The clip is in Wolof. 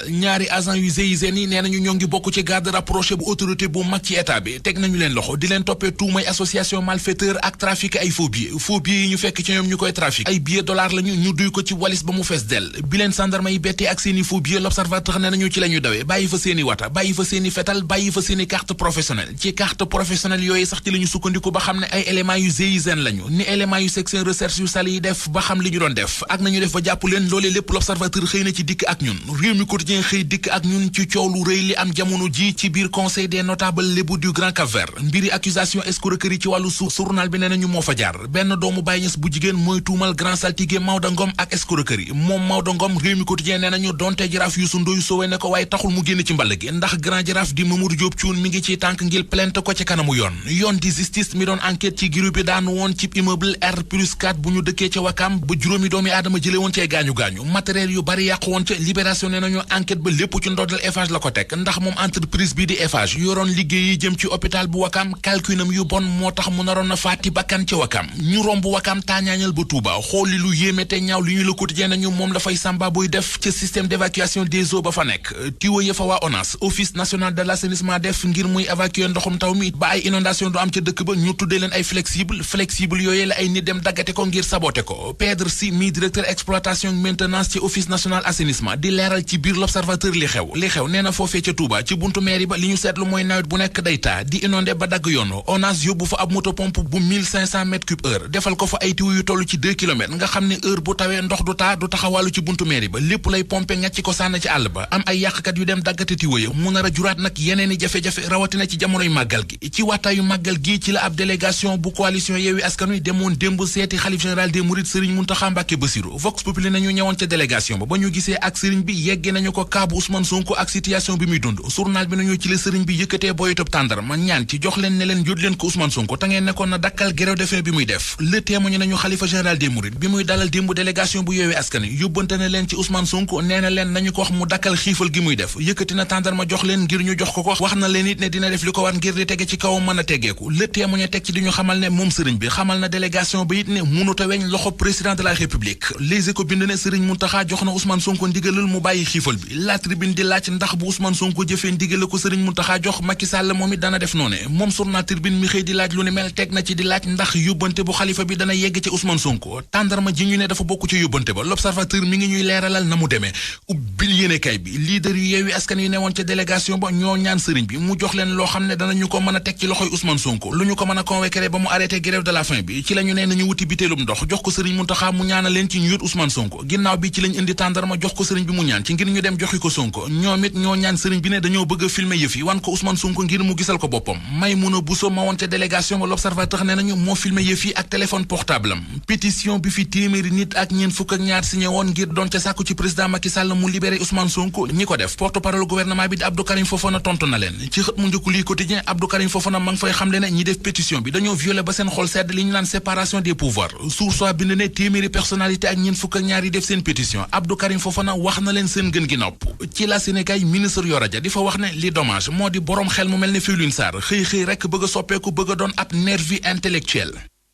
ñaari agent yu GIGN yi nee nañu ñoo ngi bokk ci garde rapproché bu autorité bu mag ci état bi teg nañu leen loxo di leen toppee tuumay association malfaiteur ak trafic ay faux billets yi ñu fekk ci ñoom ñu koy trafic ay billets dollar lañu ñu duy ko ci walis ba mu fees dell bi leen gendarme yi bettee ak seeni faux billets l'observateur nee nañu ci la ñu dawee bàyyi fa seeni wata bàyyi fa seeni fetal bàyyi fa seeni carte professionnelle ci carte professionnelle yooyu sax ci la ñu sukkandiku ba xam ne ay éléments yu GIGN lañu ni éléments yu section recherche yu sali yi def ba xam li ñu doon def ak nañu def ba jàpp leen loolee lépp l'observateur xëy na ci dikk ak ñun réew mi quotidien xëy dikk ak ñun ci coow lu rëy li am jamono ji ci biir conseil des notables lébu du Grand Cap-Vert mbiri accusation escroquerie ci wàllu suuf journal bi nee nañu moo fa jaar benn doomu Baye Niass bu jigéen mooy tuumal grand saltige Maodo Ngom ak escroquerie moom Maodo Ngom réew mi quotidien nee nañu donte jaraaf Youssou Ndoye sowe ne ko waaye taxul mu génn ci mball gi ndax grand jaraaf di Mamadou Diop Thioune mi ngi ci tànk ngir plainte ko ci kanamu yoon di justice mi doon enquête ci giru bi daanu woon ci immeuble R+4 bu ñu dëkkee ca Wakam ba juróomi doomi aadama jële woon cee gaañu-gaañu matériel yu bari yàqu woon ca libération nee nañu enquête ba lépp ci ndoddal Eiffage la ko teg ndax moom entreprise bi di Eiffage yoroon liggéey yi jëm ci hôpital bu Wakam calculam yu bon moo tax mu naroon na faati bakkan ci Wakam ñu romb Wakam taañaañal ba Touba xooli lu yéeme te ñaaw li ñu la quotidien nañu moom la fay Samba buy def ca système d'évacuation des eaux ba fa nekk tiwo ya fa waa ONAS office national de l'assainissement def ngir muy évacuer ndoxum taw mi ba ay inondation du am ca dëkk ba ñu tuddee leen ay flexible yooyu la ay nit dem daggate ko ngir saboté ko Pedre Sy mi directeur exploitation maintenance ci office national assainissement di leeral ci biir l'observateur li xew nee na foofee ca Touba ci buntu mairie ba li ñu seetlu mooy nawet bu nekk day taa di inondé ba dagg yoon ONAS yóbbu fa ab moto pompe bu 1500 mètres cube heure defal ko fa ay tiwu yu toll ci 2 kilomètres nga xam ne heure bu tawee ndox du taa du taxawàllu ci buntu mairie ba lépp lay pompe ngacc ko sànn ci àll ba am ay yàqkat yu dem daggate tiwo ya mu nar a juraat nag yeneeni jafe-jafe rawatina ci jamonoy màggal gi ci waataayu màggal gi ci la ab délégation bu coalition Yewwi Askan Wi demoon démb seeti xalif général des Mourides Serigne Mountakha Mbacké Bassirou Vox Populi nañu ñëwoon ca délégation ba ñu gisee ak Serigne bi yegge nañu ko kaabu Ousmane Sonko ak situation bi muy dund journal bi nañu ci la Serigne bi yëkkatee boyotub tàndarma ñaan ci jox leen ne leen jot leen ko Ousmane Sonko te ngeen nekkoon na dakkal grève de faim bi muy def le témoin nañu xalifa général des Mourides bi muy dalal démb délégation bu Yewwi Askan Wi yóbbante na leen ci Ousmane Sonko nee na leen nañu ko wax mu dakkal xiifal gi muy def yëkkati na tàndarma jox leen ngir ñu jox ko wax na leen it ne dina def li ko war ngir di tege ci kawam mën a teggeeku le témoin teg ci di ñu xamal ne moom Serigne bi xamal na délégation bi it ne mënuta weñ loxo président de la République Les Échos bind ne Serigne Mountakha jox na Ousmane Sonko ndigalal mu bàyyi xiifal bi La Tribune di laaj ndax bu Ousmane Sonko jëfee ndigal ko Serigne Mountakha jox Macky Sall moom it dana def noone moom journal Tribune mi xëy di laaj lu ne mel teg na ci di laaj ndax yóbbante bu xalifa bi dana yegg ci Ousmane Sonko tàndarma ji ñu ne dafa bokk ci yóbbante ba L'Observateur mi ngi ñuy leeralal na mu demee ubbil yéenekaay bi leader yu Yewwi Askan Wi newoon ca délégation ba ñoo ñaan Serigne bi mu jox leen loo xam ne danañu ko mën a teg ci loxoy Ousmane Sonko lu ñu ko mën a convaincre ba mu arrêté grève de la faim bi ci la ñu nee nañu wuti bitéelum ndox jox ko Serigne Mountakha mu ñaanal leen ci ñu yót Ousmane Sonko ginnaaw bi ci lañ indi tàndarma jox ko Serigne bi mu ñaan ci ngir ñu dem joxi ko Sonko ñoom it ñoo ñaan Serigne bi ne dañoo bëgg a filmer yëf yi wan ko Ousmane Sonko ngir mu gisal ko boppam Maïmouna Bousso ma woon ca délégation ba L'Observateur nee nañu moo filmer yëf yi ak téléphone portable am pétition bi fi téeméeri nit ak ñeent fukk ak ñaar signé woon ngir doon ca sàkku ci président Macky Sall mu libéré Ousmane Sonko ñi ko def porte-parole gouvernement bi di Abdou Karim Fofana tontu na leen ci xët mu njëkku lii quotidien Abdou Karim Fofana ma ngi fay xamle ne ñi def pétition bi dañoo violé ba seen xol sedd li ñu naan séparation des pouvoirs Source A bind ne téeméeri personnalité ak ñeent fukk ak ñaar yi def seen pétition Abdou Karim Fofana wax na leen seen gën gi nopp ci la Sénégal ministre Yoro Dia di fa wax ne li dommage moo di boroom xel mu mel ne Félix Sarr xëy rek bëgg a soppeeku bëgg a doon ab nervi intellectuel